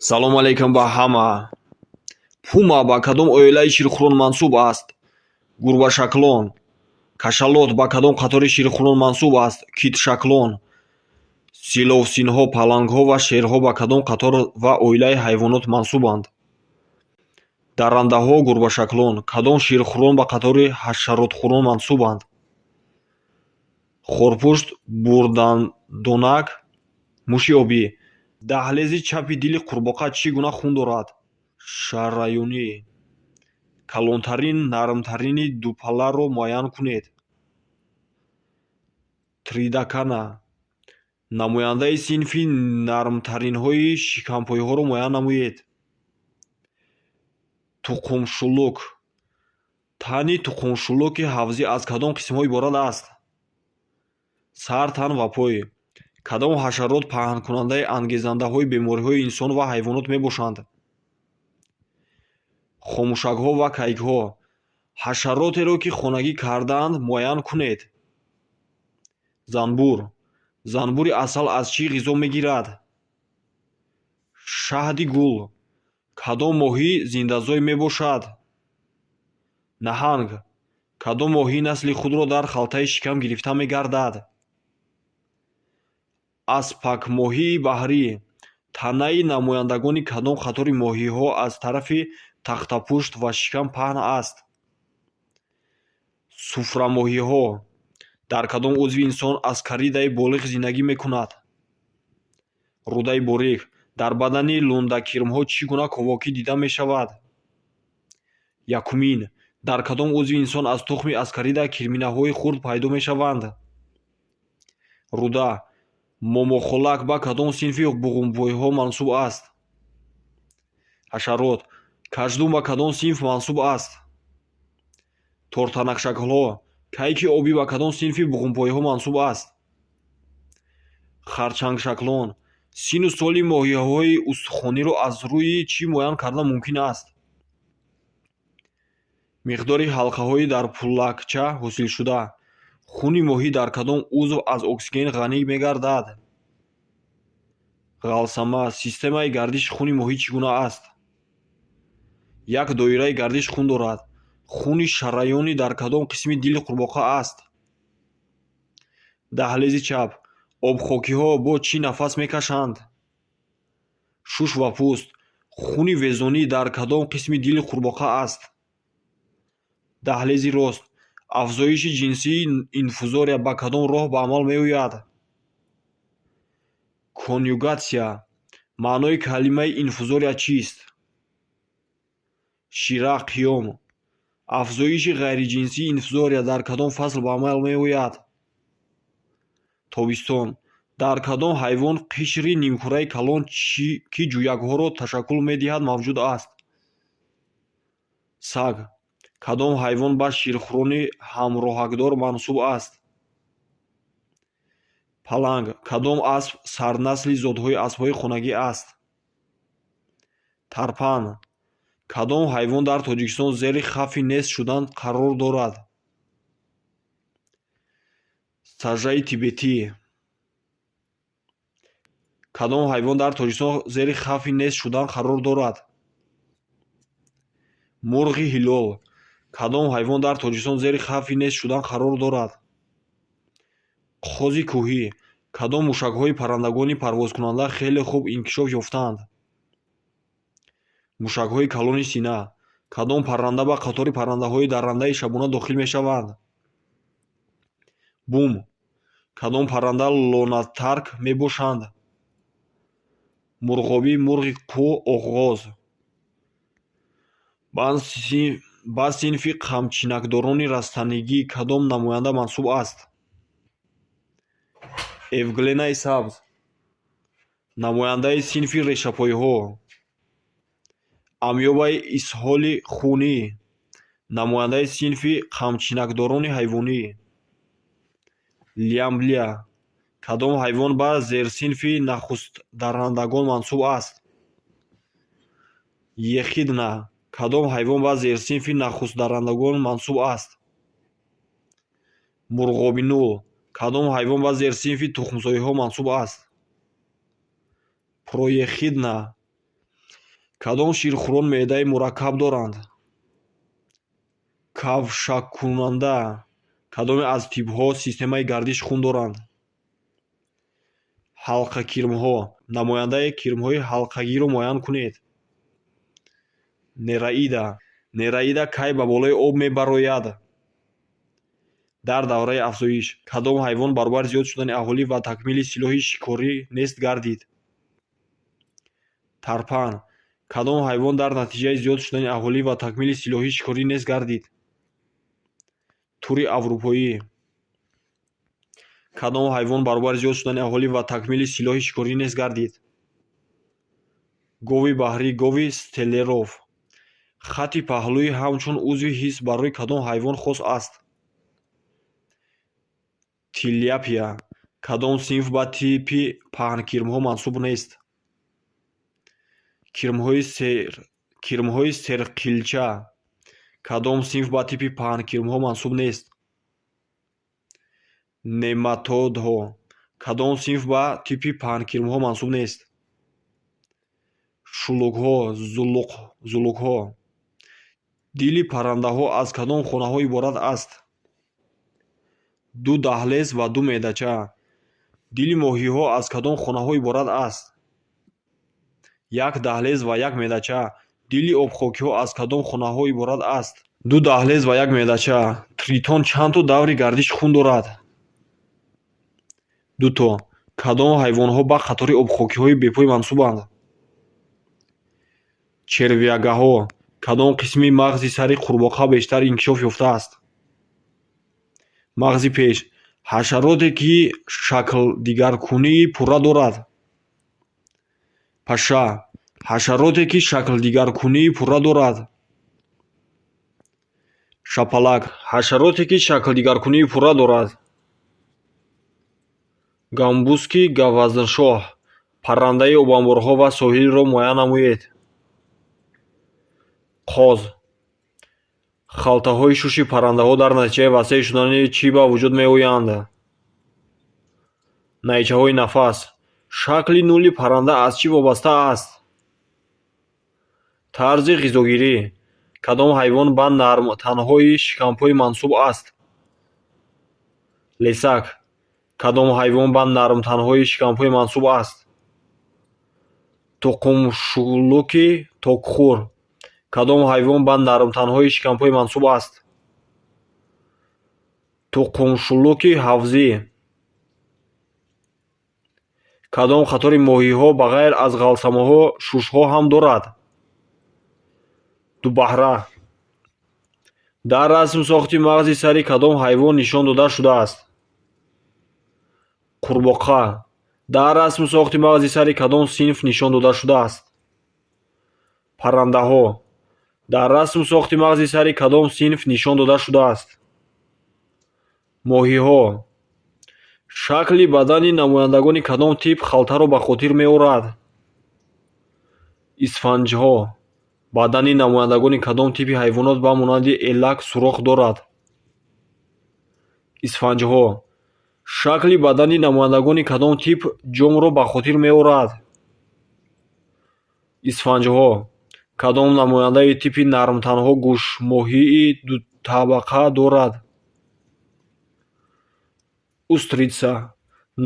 Салому алайкум ба ҳама. Пума ба кадом оилаи ширхӯрон мансуб аст? Гурбашаклон. Кашалот ба кадом қатори ширхӯрон мансуб аст? Китшаклон. Силовсинҳо, палангҳо ва шерҳо ба кадом қатор ва оилаи ҳайвонот мансубанд? Даррандаҳо, гурбашаклон. Кадом ширхӯрон ба қатори ҳашаротхӯрон мансубанд? Хорпушт, бурдандонак, муши обӣ. Даҳлези чапи дили қурбоқа чӣ гуна хун дорад? Шараёнӣ. Калонтарин, нармтарини дупаларо муайян кунед. Тридакна. Намояндаи синфи нармтаринҳои шикампойҳоро муайян намоед. Туқумшулук. Тани туқумшулуки ҳавзӣ аз кадом қисмҳо иборат аст? Сар, тан ва пой. Кадом ҳашарот паҳнкунандаи ангезандаҳои бемориҳои инсон ва ҳайвонот мебошанд? Хомӯшакҳо ва кайкҳо. Ҳашаротеро, ки хонагӣ кардаанд, муайян кунед. Занбур. Занбури асал аз чӣ ғизо мегирад? Шаҳди гул. Кадом моҳӣ зиндазой мебошад? Наҳанг. Кадом моҳӣ насли худро дар халтаи шикам гирифта мегардад? Аспакмоҳии баҳрӣ. Танаи намояндагони кадом қатори моҳиҳо аз тарафи тахтапушт ва шикам паҳн аст? Суфрамоҳиҳо. Дар кадом узви инсон аскаридаи болиғ зиндагӣ мекунад? Рӯдаи борик. Дар бадани лундакирмҳо чӣ гуна ковокӣ дида мешавад? Якумин. Дар кадом узви инсон аз тухми аскарида кирминаҳои хурд пайдо мешаванд? Рӯда. Момохолак ба кадом синфи буғумпойҳо мансуб аст? Ҳашарот. Каждум ба кадом синф мансуб аст? Тортанакшаклҳо. Кайки обӣ ба кадом синфи буғумпойҳо мансуб аст? Харчангшаклон. Синну соли моҳиҳои устухониро аз рӯи чӣ муайян кардан мумкин аст? Миқдори ҳалқаҳои дар пулакча ҳосилшуда. Хуни моҳӣ дар кадом узв аз оксиген ғанӣ мегардад? Ғалсама. Системаи гардиши хуни моҳӣ чӣ гуна аст? Як доираи гардиши хун дорад. Хуни шараёнӣ дар кадом қисми дили қурбоқа аст? Даҳлези чап. Обхокиҳо бо чӣ нафас мекашанд? Шуш ва пӯст. Хуни везонӣ дар кадом қисми дили қурбоқа аст? Даҳлези рост. Афзоиши ҷинсии инфузория ба кадом роҳ ба амал меояд? Конюгатсия. Маънои калимаи инфузория чист? Шира, қиём. Афзоиши ғайриҷинсии инфузория дар кадом фасл ба амал меояд? Тобистон. Дар кадом ҳайвон қишри нимкураи калон, ки ҷӯякҳоро ташаккул медиҳад, мавҷуд аст? Саг. Кадом ҳайвон ба ширхӯрони ҳамроҳакдор мансуб аст? Паланг. Кадом асп сарнасли зотҳои аспҳои хонагӣ аст? Тарпан. Кадом ҳайвон дар Тоҷикистон зери хавфи нест шудан қарор дорад? Сажаи тибетӣ. Кадом ҳайвон дар Тоҷикистон зери хавфи нест шудан қарор дорад? Мурғи ҳилол. Кадом ҳайвон дар Тоҷикистон зери хавфи нест шудан қарор дорад? Қози кӯҳӣ. Кадом мушакҳои паррандагони парвозкунанда хеле хуб инкишоф ёфтаанд? Мушакҳои калони сина. Кадом парранда ба қатори паррандаҳои даррандаи шабона дохил мешаванд? Бум. Кадом парранда лонатарк мебошанд? Мурғобӣ, мурғи қӯ, оғғоз. Ба синфи қамчинакдорони растанигӣ кадом намоянда мансуб аст? Эвгленаи сабз. Намояндаи синфи решапойҳо. Амёбаи исҳоли хунӣ. Намояндаи синфи қамчинакдорони ҳайвонӣ. Лямблия. Кадом ҳайвон ба зерсинфи нахустдаррандагон мансуб аст? Ехидна. Кадом ҳайвон ба зерсинфи нахустдаррандагон мансуб аст? Мурғобинул. Кадом ҳайвон ба зерсинфи тухмзоиҳо мансуб аст? Проехидна. Кадом ширхӯрон меъдаи мураккаб доранд? Кавшаккунанда. Кадоме аз типҳо системаи гардиши хун доранд? Ҳалқакирмҳо. Намояндаи кирмҳои ҳалқагиро муайян кунед. Нереида. Нереида кай ба болои об мебарояд? Дар давраи афзоиш. Кадом ҳайвон баробари зиёд шудани аҳолӣ ва такмили силоҳи шикорӣ нест гардид? Тарпан. Кадом ҳайвон дар натиҷаи зиёд шудани аҳолӣ ва такмили силоҳи шикорӣ нест гардид? Тури аврупоӣ. Кадом ҳайвон баробари зиёд шудани аҳолӣ ва такмили силоҳи шикорӣ нест гардид? Гови баҳрӣ, гови стеллеров. Хати паҳлӯӣ ҳамчун узви ҳис барои кадом ҳайвон хос аст? Тиляпия. Кадом синф ба типи паҳнкирмҳо мансуб нест? Кирмҳои серқилча. Кадом синф ба типи паҳнкирмҳо мансуб нест? Нематодҳо. Кадом синф ба типи паҳнкирмҳо мансуб нест? Шулукҳо, зулукҳо. Дили паррандаҳо аз кадом хонаҳо иборат аст? Ду даҳлез ва ду меъдача. Дили моҳиҳо аз кадом хонаҳо иборат аст? Як даҳлез ва як меъдача. Дили обхокиҳо аз кадом хонаҳо иборат аст? Ду даҳлез ва як меъдача. Тритон чанд то даври гардиши хун дорад? Дуто. Кадом ҳайвонҳо ба қатори обхокиҳои бепой мансубанд? Червягаҳо. Кадом қисми мағзи сари қурбоқа бештар инкишоф ёфтааст? Мағзи пеш. Ҳашароте, ки шаклдигаркунии пурра дорад? Паша. Ҳашароте, ки шаклдигаркунии пурра дорад? Шапалак. Ҳашароте, ки шаклдигаркунии пурра дорад? Гамбузки гавазншох. Паррандаи обанборҳо ва соҳилро муайян намоед. Қоз. Халтаҳои шуши паррандаҳо дар натиҷаи васеъ шудани чӣ ба вуҷуд меоянд? Найчаҳои нафас. Шакли нули парранда аз чӣ вобаста аст? Тарзи ғизогирӣ. Кадом ҳайвон ба нармтанҳои шикампой мансуб аст? Лесак. Кадом ҳайвон ба нармтанҳои шикампой мансуб аст? Туқумшулуки токхӯр. Кадом ҳайвон ба нармтанҳои шикампой мансуб аст? Туқумшулуки ҳавзӣ. Кадом қатори моҳиҳо ба ғайр аз ғалсамаҳо шушҳо ҳам дорад? Дубаҳра. Дар расм сохти мағзи сари кадом ҳайвон нишон дода шудааст? Қурбоқа. Дар расм сохти мағзи сари кадом синф нишон дода шудааст? Паррандаҳо. Дар расм сохти мағзи сари кадом синф нишон дода шудааст? Моҳиҳо. Шакли бадани намояндагони кадом тип халтаро ба хотир меорад? Исфанҷҳо. Бадани намояндагони кадом типи ҳайвонот ба монанди элак сурох дорад? Исфанҷҳо. Шакли бадани намояндагони кадом тип ҷомро ба хотир меорад? Исфанҷҳо. Кадом намояндаи типи нармтанҳо гӯшмоҳии дутабақа дорад? Устрица.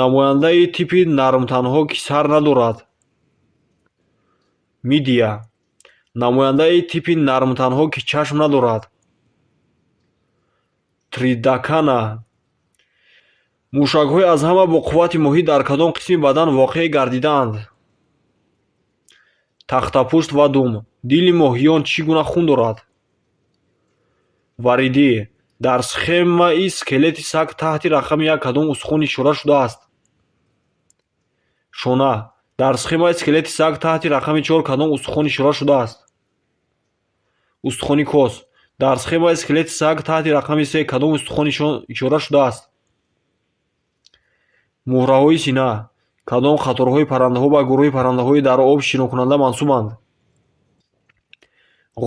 Намояндаи типи нармтанҳо, ки сар надорад? Мидия. Намояндаи типи нармтанҳо, ки чашм надорад? Тридакна. Мушакҳои аз ҳама боқуввати моҳӣ дар кадом қисми бадан воқеъ гардидаанд? Тахтапушт ва дум. Дили моҳиён чӣ гуна хун дорад? Варидӣ. Дар схемаи скелети саг таҳти рақами як кадом устухон ишора шудааст? Шона. Дар схемаи скелети саг таҳти рақами чор кадом устухон ишора шудааст? Устухони кос. Дар схемаи скелети саг таҳти рақами се кадом устухон ишора шудааст? Муҳраҳои сина. Кадом қаторҳои паррандаҳо ба гурӯҳи паррандаҳои дар об шинокунанда мансубанд?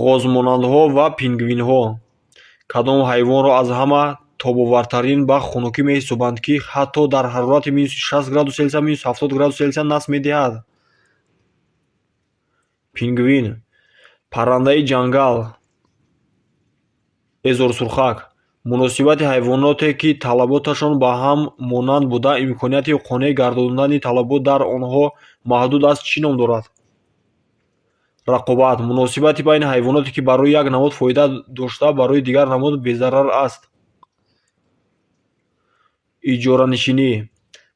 Ғозмонандҳо ва пингвинҳо. Кадом ҳайвонро аз ҳама тобовартарин ба хунукӣ меҳисобанд, ки ҳатто дар ҳарорати минуси 60 градус Селсия, минус 70 градус Селсия насб медиҳад? Пингвин. Паррандаи ҷангал. Эзорсурхак. Муносибати ҳайвоноте, ки талаботашон ба ҳам монанд буда, имконияти қонеъ гардондани талабот дар онҳо маҳдуд аст, чӣ ном дорад? Рақобат. Муносибати байни ҳайвоноте, ки барои як намуд фоида дошта, барои дигар намуд безарар аст. Иҷоранишинӣ.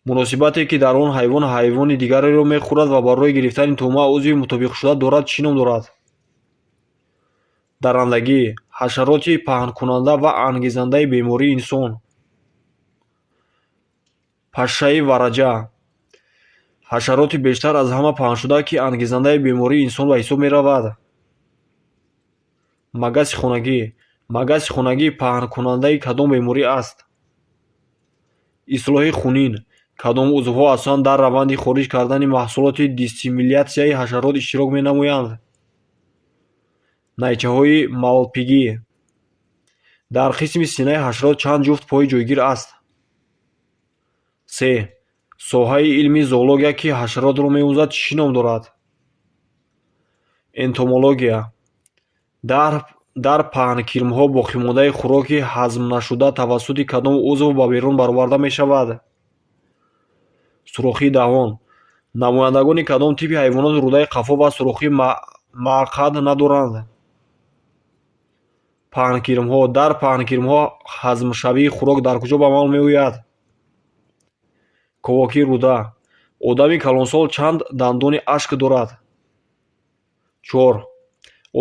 Муносибате, ки дар он ҳайвон ҳайвони дигареро мехӯрад ва барои гирифтани тӯъма узви мутобиқшуда дорад, чӣ ном дорад? Даррандагӣ. Ҳашароти паҳнкунанда ва ангезандаи бемории инсон. Пашшаи вараҷа. Ҳашароти бештар аз ҳама паҳншуда, ки ангезандаи бемории инсон ба ҳисоб меравад. Магаси хонагӣ. Магаси хонагӣ паҳнкунандаи кадом беморӣ аст? Ислоҳи хунин. Кадом узвҳо асосан дар раванди хориҷ кардани маҳсулоти диссимилятсияи ҳашарот иштирок менамоянд? Найчаҳои малпигӣ. Дар қисми синаи ҳашарот чанд ҷуфт пой ҷойгир аст? Се. Соҳаи илми зоология, ки ҳашаротро меомӯзад, чӣ ном дорад? Энтомология. Дар паҳнкирмҳо боқимондаи хӯроки ҳазмнашуда тавассути кадом узв ба берун бароварда мешавад? Сурохии даҳон. Намояндагони кадом типи ҳайвонот рӯдаи қафо ва сурохии маъқад надоранд? Паҳнкирмҳо. Дар паҳнкирмҳо ҳазмшавии хӯрок дар куҷо ба амал меояд? Ковокии рӯда. Одами калонсол чанд дандони ашк дорад? Чор.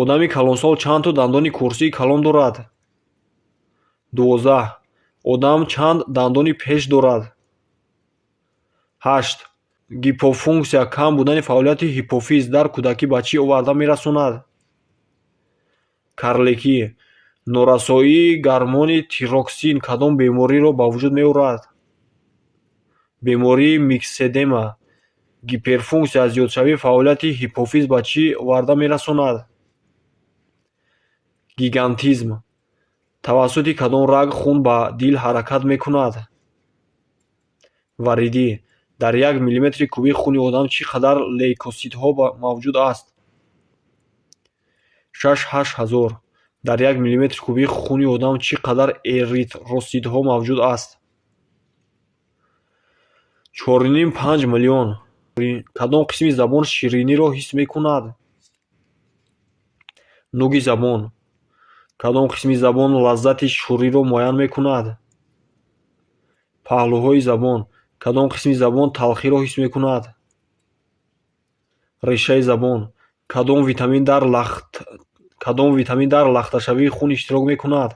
Одами калонсол чандто дандони курсии калон дорад? 12. Одам чанд дандони пеш дорад? Ҳашт. Гипофунксия, кам будани фаъолияти ҳипофиз дар кӯдакӣ ба чӣ оварда мерасонад? Карликӣ. Норасоии гормони тироксин кадом бемориро ба вуҷуд меорад? Бемории микседема. Гиперфунксия, зиёдшавии фаъолияти ҳипофиз ба чӣ оварда мерасонад? Гигантизм. Тавассути кадом раг хун ба дил ҳаракат мекунад? Варидӣ. Дар як миллиметри кубии хуни одам чӣ қадар лейкоситҳо мавҷуд аст? 6-8 ҳазор. Дар як миллиметри кубии хуни одам чӣ қадар эритроситҳо мавҷуд аст? 4,5-5 миллион. Кадом қисми забон шириниро ҳис мекунад? Нуги забон. Кадом қисми забон лаззати шӯриро муайян мекунад? Паҳлӯҳои забон. Кадом қисми забон талхиро ҳис мекунад? Решаи забон. Кадом витамин дар лахташавии хун иштирок мекунад?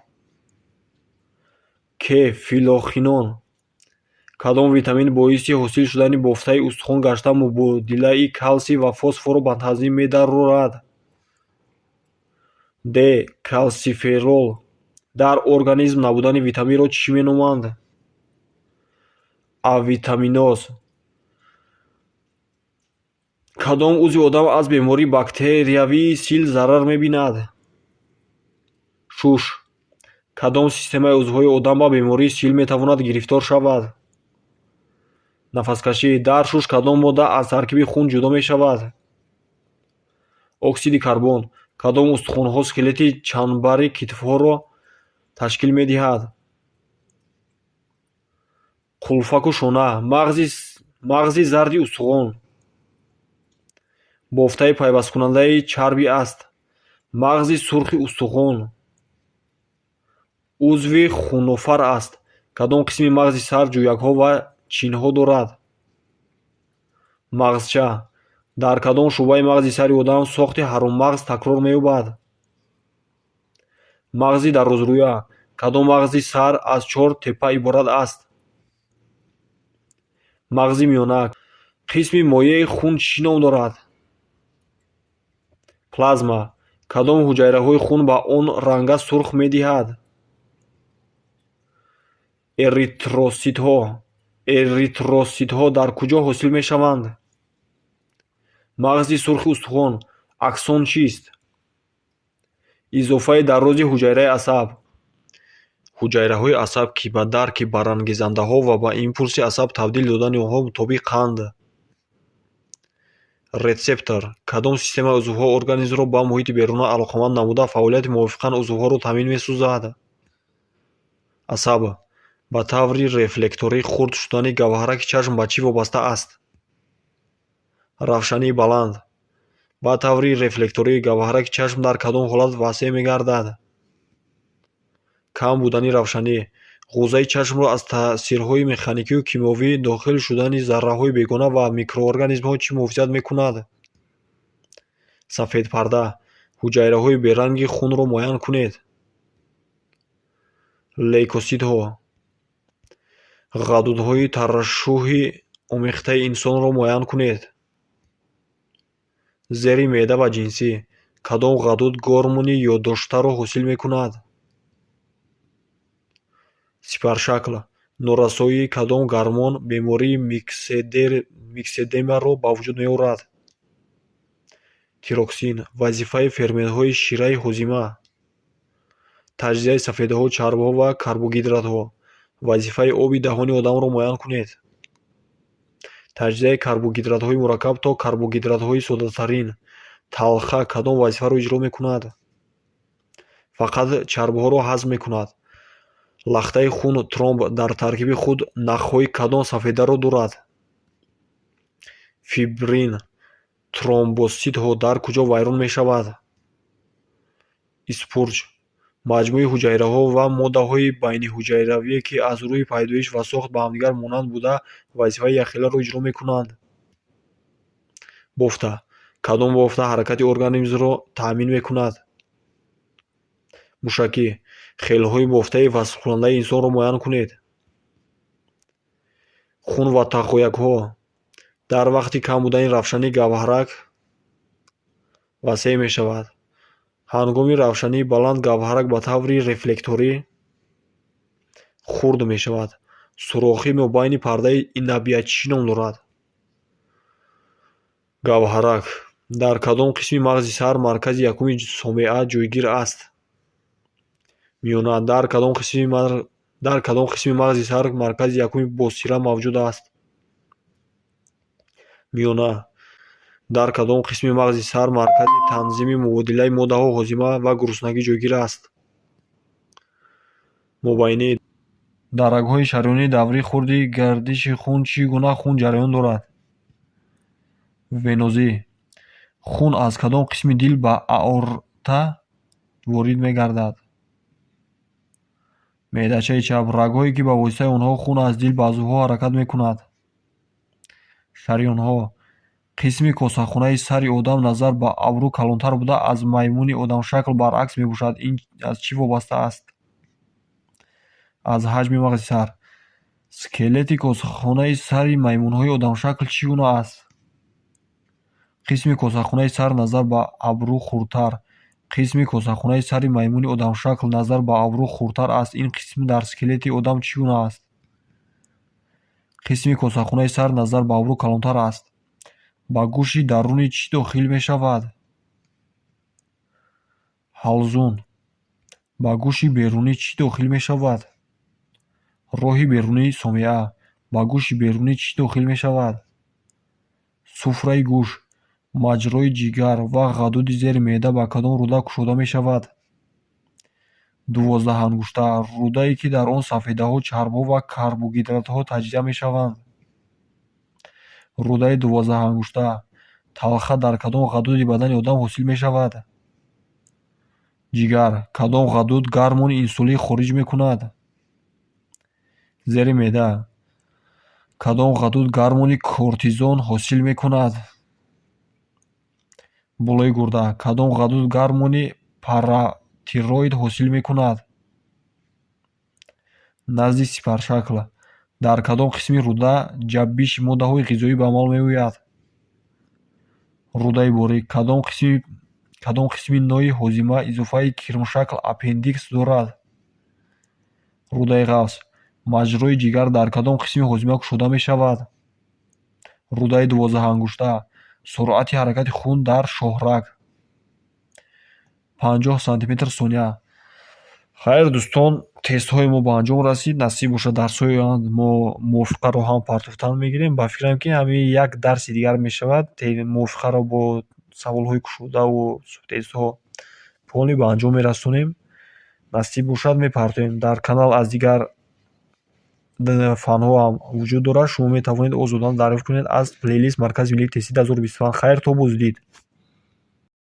К филохинон. Кадом витамин боиси ҳосил шудани бофтаи устухон гашта, мубодилаи калсий ва фосфорро ба танзим медарорад? Д калсиферол. Дар организм набудани витаминро чӣ меноманд? Авитаминоз. Кадом узви одам аз бемории бактериявии сил зарар мебинад? Шуш. Кадом системаи узвҳои одам ба бемории сил метавонад гирифтор шавад? Нафаскашӣ. Дар шуш кадом модда аз таркиби хун ҷудо мешавад? Оксиди карбон. Кадом устухонҳо скелети чанбари китфҳоро ташкил медиҳад? Қулфаку шона. Мағзи зарди устухон. Бофтаи пайвасткунандаи чарбӣ аст. Мағзи сурхи устухон. Узви хунофар аст. Кадом қисми мағзи сар ҷӯякҳо ва чинҳо дорад? Мағзча. Дар кадом шӯъбаи мағзи сари одам сохти ҳароммағз такрор меёбад? Мағзи дарозрӯя. Кадом мағзи сар аз чор тепа иборат аст? Мағзи миёна. Қисми моеи хун чӣ ном дорад? Плазма. Кадом ҳуҷайраҳои хун ба он ранга сурх медиҳад? Эритроситҳо. Эритроситҳо дар куҷо ҳосил мешаванд? Мағзи сурхи устухон. Аксон чист? Изофаи дарози ҳуҷайраи асаб. Ҳуҷайраҳои асаб, ки ба дарки барангезандаҳо ва ба импулси асаб табдил додани онҳо мутобиқанд. Рецептор. Кадом системаи узвҳо организмро ба муҳити беруна алоқаманд намуда, фаъолияти мувофиқан узвҳоро таъмин месозад? Асаб. Ба таври рефлекторӣ хурд шудани гавҳараки чашм ба чӣ вобаста аст? Равшании баланд. Ба таври рефлекторӣ гавҳараки чашм дар кадом ҳолат васеъ мегардад? Кам будани равшанӣ. Ғӯзаи чашмро аз таъсирҳои механикию кимиёвӣ, дохил шудани зарраҳои бегона ва микроорганизмҳо чӣ муҳофизат мекунад? Сафедпарда. Ҳуҷайраҳои беранги хунро муайян кунед. Лейкоситҳо. Ғадудҳои тарашшуҳи омехтаи инсонро муайян кунед. Зери меъда ва ҷинсӣ. Кадом ғадуд гормони ёддоштаро ҳосил мекунад? Сипаршакл. Норасоии кадом гормон бемории микседемаро ба вуҷуд меорад? Тироксин. Вазифаи ферментҳои шираи ҳозима. Таҷзияи сафедаҳо, чарбҳо ва карбогидратҳо. Вазифаи оби даҳони одамро муайян кунед. Таҷзияи карбогидратҳои мураккаб то карбогидратҳои соддатарин. Талха кадом вазифаро иҷро мекунад? Фақат чарбҳоро ҳазм мекунад. Лахтаи хун тромб дар таркиби худ нахҳои кадом сафедаро дорад? Фибрин. Тромбоситҳо дар куҷо вайрон мешавад? Испурҷ. Маҷмӯи ҳуҷайраҳо ва моддаҳои байниҳуҷайравие, ки аз рӯи пайдоиш ва сохт ба ҳамдигар монанд буда, вазифаи якхеларо иҷро мекунанд. Бофта. Кадом бофта ҳаракати организмро таъмин мекунад? Мушакӣ. Хелҳои бофтаи васлкунандаи инсонро муайян кунед. Хун ва тағоякҳо. Дар вақти кам будани равшанӣ гавҳарак васеъ мешавад. Ҳангоми равшании баланд гавҳарак ба таври рефлекторӣ хурд мешавад. Сурохи мобайни пардаи инабия чӣ ном дорад? Гавҳарак. Дар кадом қисми мағзи сар маркази якуми сомеа ҷойгир аст? Миёна. Дар кадом қисми мағзи сар маркази якуми босира мавҷуд аст? Миёна. Дар кадом қисми мағзи сар маркази танзими мубодилаи моддаҳо, ҳозима ва гуруснагӣ ҷойгир аст? Мобайнӣ. Дар рагҳои шариёнии даврии хурди гардиши хун чӣ гуна хун ҷараён дорад? Венозӣ. Хун аз кадом қисми дил ба аорта ворид мегардад? Меъдачаи чап. Рагҳое, ки ба воситаи онҳо хун аз дил ба узвҳо ҳаракат мекунад. Шариёнҳо. Қисми косахонаи сари одам назар ба абрӯ калонтар буда, аз маймуни одамшакл баръакс мебошад. Ин аз чӣ вобаста аст? Аз ҳаҷми мағзи сар. Скелети косахонаи сари маймунҳои одамшакл чӣ гуна аст? Қисми косахонаи сар назар ба абрӯ хурдтар. Қисми косахонаи сари маймуни одамшакл назар ба абрӯ хурдтар аст. Ин қисм дар скелети одам чӣ гуна аст? Қисми косахонаи сар назар ба абрӯ калонтар аст. Ба гӯши дарунӣ чӣ дохил мешавад? Ҳалзун. Ба гӯши берунӣ чӣ дохил мешавад? Роҳи берунии сомеа. Ба гӯши берунӣ чӣ дохил мешавад? Суфраи гӯш. Маҷрои ҷигар ва ғадуди зери меъда ба кадом руда кушода мешавад? Дувоздаҳангушта. Рудае, ки дар он сафедаҳо, чарбҳо ва карбогидратҳо таҷзия мешаванд. Рудаи дувоздаҳангушта. Талха дар кадом ғадуди бадани одам ҳосил мешавад? Ҷигар. Кадом ғадуд гормони инсулин хориҷ мекунад? Зери меъда. Кадом ғадуд гормони кортизон ҳосил мекунад? Болои гурда. Кадом ғадуд гормони паратироид ҳосил мекунад? Назди сипаршакл. Дар кадом қисми руда ҷаббиши моддаҳои ғизоӣ ба амал меояд? Рудаи борик. Кадом қисми нои ҳозима изофаи кирмшакл аппендикс дорад? Рудаи ғафс. Маҷрои ҷигар дар кадом қисми ҳозима кушода мешавад? Рудаи дувоздаҳангушта. Суръати ҳаракати хун дар шоҳраг 50 сантиметр сония. Хайр, дӯстон, Тестҳои мо ба анҷом расид. Насиб бошад, дарсҳои мо мувофиқаро ҳам партофтан мегирем. Ба фикрам, ки ҳамин як дарси дигар мешавад. Мувофиқаро бо саволҳои кушодаву тестҳо полный ба анҷом мерасонем. Насиб бошад, мепартоем. Дар канал аз дигар фанҳо ҳам вуҷуд дорад. Шумо метавонед озодона дарёфт кунед аз плейлист Маркази миллии тестӣ 2025. Хайр, то боздид.